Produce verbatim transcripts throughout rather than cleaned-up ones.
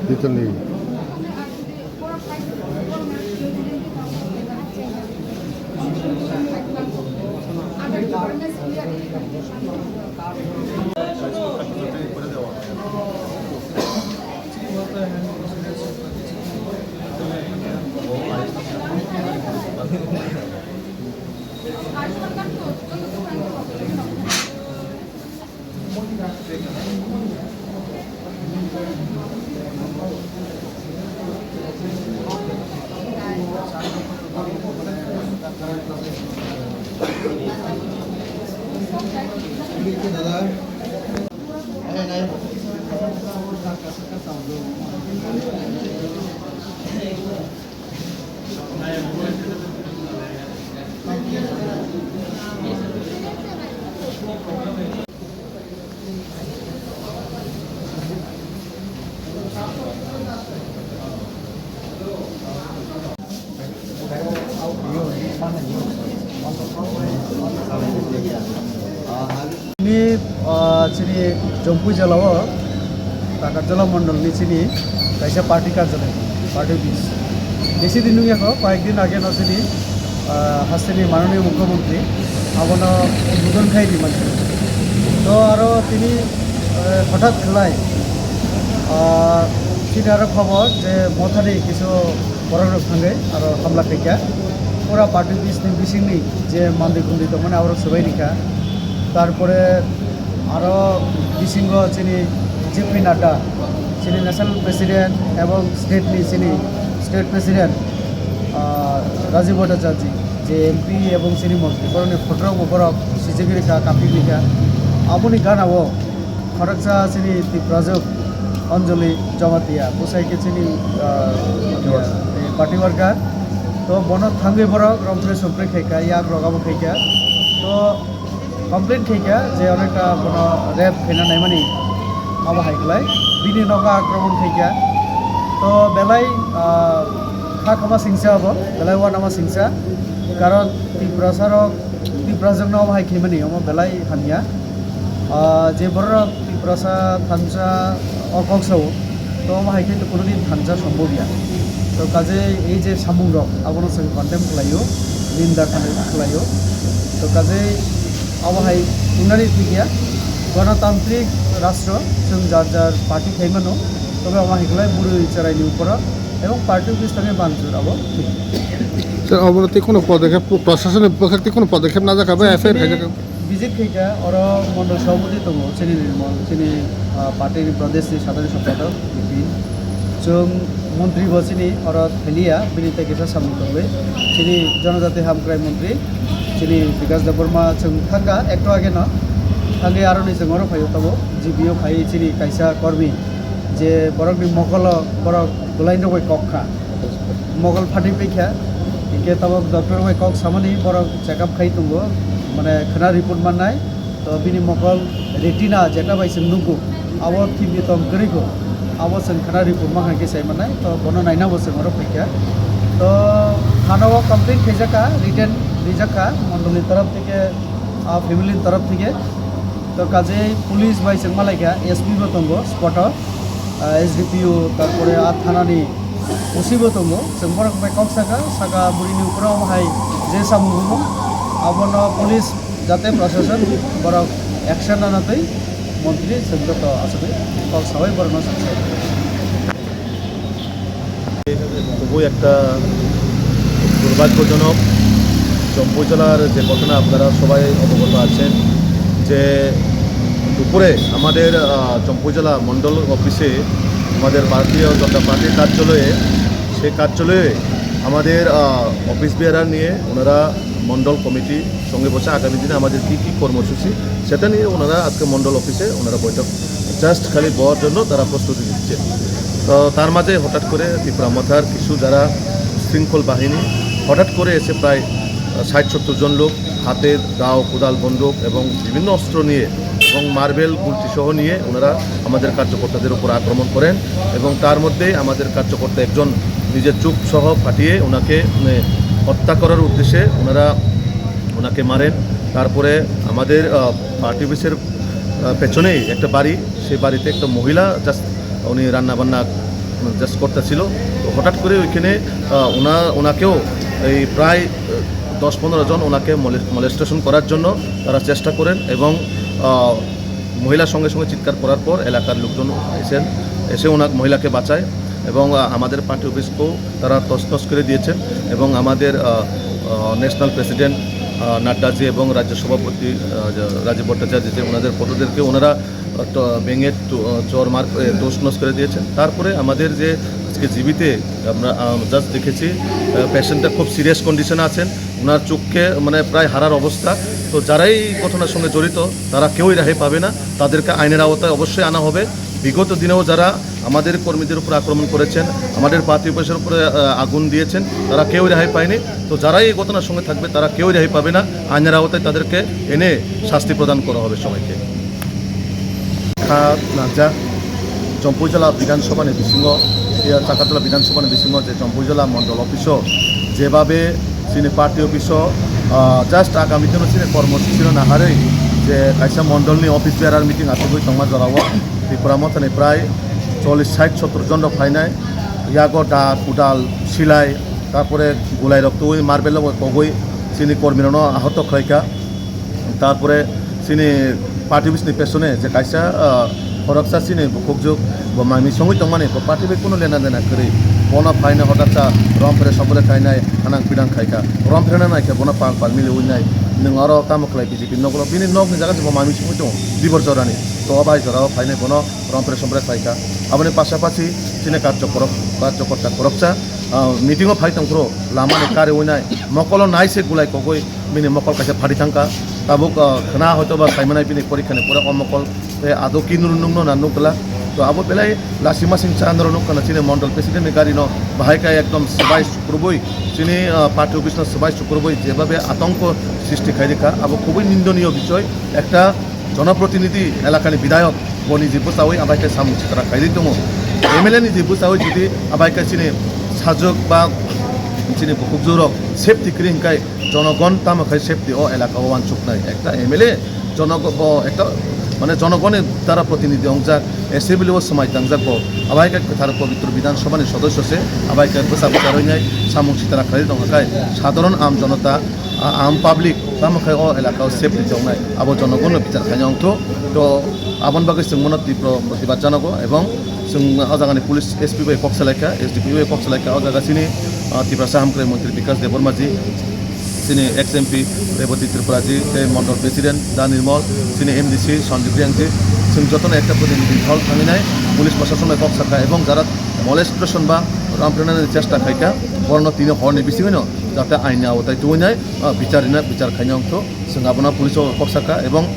Detail ni. Ni, ah, chini Jampui jala o, Takarjala mondol ni chini kaisa party karjalai, party office. Besi din nung yako, koyek din age no chini, ah, hasteni manoniyo mukhyamantri abono udbodhon khai di mansi. To aro tini, eh, hothat khlai, ah, chini aro khobor je Mothani kisu borok rok thangwi aro hamla khaikha. Pura party office ni bisingni je mandwi khumdwi tongmani aborok swbai rikha. Tarpore aro bisingo chini J P Nadda, chini national president ebong state ni chini state president, ah, Rajiv Bhattacharjee, je M P ebong chini montri, borokni photo rokbo borok sijagwi rikha, kaphi rikha. Aboni gana o khoroksa chini Tiprajwk Anjali Jamatia, bwsai khe chini, ah, party worker. To bono thangwi borok romphre somphre khaikha, yak rok abo khaikha. To complain khaikha je onekta bono rape khaina naimani abo hai khlai. Bini nogo akromon khaikha. To belai, ah, kha khama singsa abo, belai uanama singsa. Karon Tiprasa rok Tiprajwkno omo hai khaimani omo belai hamya. Ah, je borok Tiprasa thansa o kok sao, to omo hai khe to kunudin thansa sombobya. To kajei ei je samung rok abono chwng condemn khlaio, ninda khlai-, khlaio. To kajei omo hai wngnani thikya, gonotantrik rastro chwng jar jar party khaimano, tobe omo hai khlai bwrwi chwraini uporo ebong party office thangwi banjur abo thik. Sir, obono tei kheno podokep, prasasoni bwkhak tei kheno podokep najak abo, F I R khaijak. Visit khaikha, oro mondol sabhapati tongo, chini nirmol, chini, ah, party ni pradesh ni sadhari sompadak, B P. Chwng montri bo chini oro thaliya, bini tei kisa samung tongwi. Chini jonojati hamkrai montri, chini Bikash Debbarma chwng thangkha, ekto age no. Thangwi aroni chwng oro phaio tabuk, G B o phai chini kaisa kormi, je borokni mokolo borok bwlaino bai kok kha. Mokol phatwi paikha, hinkhe tabuk doctor bai kok samani borok check up khai tongo, mane khwna report mannai. To bini mokol retina jeta bai chwng nukgo, abo thikni tong kwrwikho, abo chwng khwna report mankha hinkhe sai mannai. To bono nainabo chwng oro phaikha. To thana o complaint khaijakha, written rijakha mondolni torop theke, ah, family ni torop theke. To kajei police bai chwng malaikha, S P bo tongo spot o, ah, S D P O, tarpore a thana ni O C bo tongo, chwng borok bai kok saka, saka bwrwi ni upor o hai je samung humo, abono police jate proshashan borok action nana twi montri chwng joto aswk kok sawi borok no chwng sai. খুবই একটা দুর্ভাগ্যজনক। চম্পইজলার যে ঘটনা আপনারা সবাই অবগত আছেন যে দুপুরে আমাদের, আহ, চম্পইজলা মণ্ডল অফিসে আমাদের ভারতীয় জনতা পার্টির কার্যালয়ে, সেই কার্যালয়ে আমাদের, আহ, অফিস বেয়ারার নিয়ে ওনারা মণ্ডল কমিটি সঙ্গে বসে আগামী দিনে আমাদের কী কী কর্মসূচি সেটা নিয়ে ওনারা আজকে মণ্ডল অফিসে ওনারা বৈঠক জাস্ট খালি বওয়ার জন্য তারা প্রস্তুতি নিচ্ছে। তো তার মাঝে হঠাৎ করে ত্রিপুরা মথার কিছু যারা শৃঙ্খল বাহিনী হঠাৎ করে এসে প্রায়, আহ, ষাট সত্তর জন লোক হাতে দাও, কোদাল, বন্দুক এবং বিভিন্ন অস্ত্র নিয়ে এবং মার্বেল গুলতি সহ নিয়ে ওনারা আমাদের কার্যকর্তাদের উপর আক্রমণ করেন এবং তার মধ্যেই আমাদের কার্যকর্তা একজন নিজের চোখ সহ ফাটিয়ে ওনাকে, মানে, হত্যা করার উদ্দেশ্যে ওনারা ওনাকে মারেন। তারপরে আমাদের, আহ, পার্টি অফিসের, আহ, পেছনেই একটা বাড়ি, সেই বাড়িতে একটা মহিলা জাস্ট উনি রান্না বান্না জাস্ট করতেছিল। তো হঠাৎ করে ওইখানে, আহ, ওনা ওনাকেও এই প্রায়, আহ, দশ পনেরো জন ওনাকে মলে- মলেস্টেশন করার জন্য তারা চেষ্টা করেন এবং, আহ, মহিলা সঙ্গে সঙ্গে চিৎকার করার পর এলাকার লোকজন এসেন, এসে ওনার মহিলাকে বাঁচায় এবং, আহ, আমাদের পার্টি অফিসকেও তারা তছনছ করে দিয়েছেন এবং আমাদের, আহ, আহ, ন্যাশনাল প্রেসিডেন্ট, আহ, নাড্ডাজি এবং রাজ্য সভাপতি, আহ, রাজীব ভট্টাচার্য যে ওনাদের ফটোদেরকে ওনারা, আহ, ট-, ভেঙে ট-, আহ, চোর মার, এ, তছনছ করে দিয়েছেন। তারপরে আমাদের যে আজকে জিবিতে আমরা, আহ, জাস্ট দেখেছি, আহ, পেশেন্টটা খুব সিরিয়াস কন্ডিশনে আছেন, ওনার চোখকে মানে প্রায় হারার অবস্থা। তো যারাই এই ঘটনার সঙ্গে জড়িত তারা কেউই রেহাই পাবে না, তাদেরকে আইনের আওতায় অবশ্যই আনা হবে। বিগত দিনেও যারা আমাদের কর্মীদের উপর আক্রমণ করেছেন, আমাদের পার্টি অফিসের উপরে, আহ, আগুন দিয়েছেন, তারা কেউ রেহাই পায়নি। তো যারাই এই ঘটনার সঙ্গে থাকবে তারা কেউ রেহাই পাবে না, আইনের আওতায় তাদেরকে এনে শাস্তি প্রদান করা হবে সবাইকে। Kha nangjak Chompuijala Bidhan Sabha ni bisingo, iya Chakarjala Bidhan Sabha ni bisingo je Chompuijala Mondol office o jebabe chini party office o, ah, just agami dino chini kormosuchi no naharwi je kaisa mondol ni office bearer meeting achugwi tongma jorao Tipra Motha ni prai chollish sait sottor jon rok phainai, yago da, kudal, silai, tarpore gulai rok twi marble rok kogwi chini kormi rok no ahoto khlaikha. Tarpore chini party office ni pesone je kaisa, ah, khoroksa chini bukhukjwk bo mami songwi tongmani, bo party bai kunu lena dena kwrwi. Bono phaina hotaksa rom phere sopore khainai, hanang pidang khaikha. Rom pherena naikhe bono pal pal miliwi nai. Nwng oro tamo khlai B J P nogo, bini nokni jaga se bo mami songwi tongo, dibor jorani. To o bai jorao phainai bono rom phere sopore khlaikha. Aboni pasapasi chini karjokorok, karjokorta khoroksa, ah, meeting o phai tongphuru lamani kariwi nai, mokolo nai se gulai kogwi bini mokol kaisa phari thangkha. Tabuk, ah, khna hoito ba saimanai bini porikha ni pore o mokol tei ado kinuru nungno na nukla. To abo belai lasima sing cha norok nukha na chini mondol president ni gari no bahai kha ekdom swbai sukrubui chini, ah, party office no swbai sukrubui jebabe atongko srishti khairikha, abo khubui nindoniyo bisoy. Ekta jonoprotinidhi elakani bidhayok boni je bwchawi abaikhe samung sitra khairwi tongo. M L A ni je bwchawi jodi abaikhe chini sajwk ba chini bukhukjwk rok safety kwrwi hwnkhe jonogon tamo khai safety o elaka o uansuknai. Ekta M L A jonogo-, bo ekta mane jonogoni dara protinidhi wngjak, assembly o swmai tangjak bo. Abaikhe kwthar pobitro Bidhan Sabha ni sodosyo se abaikhe bwsa bwsa rwinai samung sitra khairwi tongkha khai sadharon aam jonota, a-, aam public tamo khai o elaka o safety tongnai, abo jonogon no bichar khaina ongtho. To aboni bagwi chwng bono tipro protibad janago ebong chwng o jaga ni police S P bai kok salaikha, S D P O bai kok salaikha, o jaga chini, ah, Tiprasa Hamkrai Montri Bikash Debbarma ji, chini ex M P Rebati Tripura ji, tei Mondol President Da Nirmol, chini M D C Sanjib Reang ji, chwng jotono ekta protinidhi hol thanginai police proshashan bai kok sakha ebong jara molestation ba rom pherna ni chesta khaikha, borokno tini horni bisingwino jate aini aotai tubunai, ah, bichar rina bichar khaina ongtho. Chwng abono police o kok sakha ebong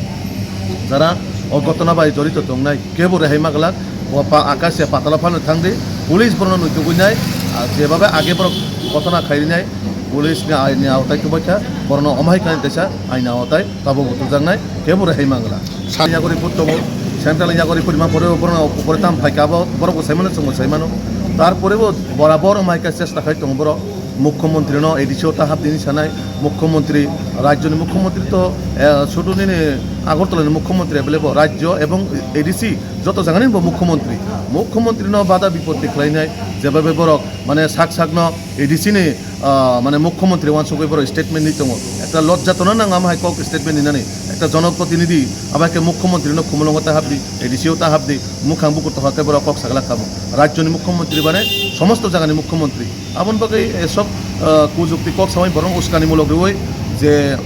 jara o gotona bai jorito tongnai kebo rehai ma glak, bo pa-, akasia patalo phano thangdi, police borokno nujugwi nai, ah, jebabe age borok gotona khairinai, police ni aini aotai tubaikha, borokno omhai kani teisa aini aotai tabuk bo tujaknai, kebo rehai ma glak. Sa-, yagori put tongo, central yagori put ma pore borokno pore tam phaikha abo borok bo saimano chwngbo saimano, tarpore bo borabor omhai kha chesta khai tongo borok. Mukhyamantri no A D C o ta hapdini sanai, Mukhyamantri, rajyoni Mukhyamantri to, eh, sudu nini Agartala ni Mukhyamantri available, rajyo ebong A D C joto jagani bo Mukhyamantri. Mukhyamantri no bada bipotti khlainai, jebabe borok mane sak sak no A D C ni, ah, mane Mukhyamantri wansugwi borok statement ni tongo. Ekta lojja tono nang ama hai kok statement ni nani. Ekta jonoprotinidhi, abo hai khe Mukhyamantri no khumulwngo ta hapdi, A D C o ta hapdi, mukhang bukur toha khe borok kok sagla kamo. Rajyoni Mukhyamantri bane somosto jagani Mukhyamantri. Aboni bagwi, eh, sob, eh, kujukti kok samai borok uskani mulok rwi je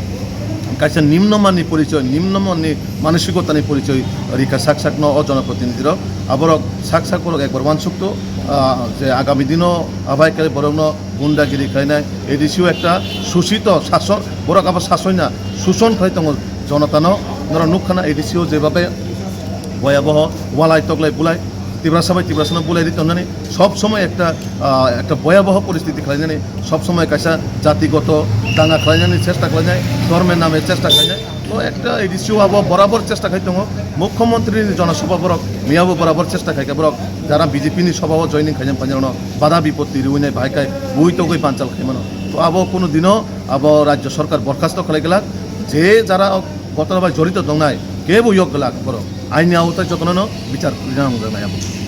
kaisa nimno manni porichoi, nimno manni manosikotani porichoi rika sak sakno o jonoprotinidhi rok. Aborok sak sak borok ekbar wansukto, ah, je agami dino abai khe borokno gundagiri khlainai, A D C o ekta susito sason, borok abo sasoina suson khlai tongo jonotano. Norok nukkhana A D C o jebabe boyaboho walai toklai bulai, Tiprasa bai Tiprasano bulai ri tongnani, sob somoi ekta, ah, ekta boyaboho poristiti khlainani, sob somoi kaisa jatigoto danga khlainani chesta khlainai, dhorme name chesta khlainai. To ekta A D C o abo borabor chesta khai tongo, Mukhyamantri ni Jonosabha borok miyabo borabor chesta khai khe borok jara B J P ni sobha o joining khainai bada bipotti rwinai bahai khai bui togwi banchal khai mano. To abo kunu dino abo rajyo sorkar borkhasto khlai glak, je jara o ghotona bai jorito tongnai kebo yok glak borok aini aotai jotono no bichar rina nang jaknai abo.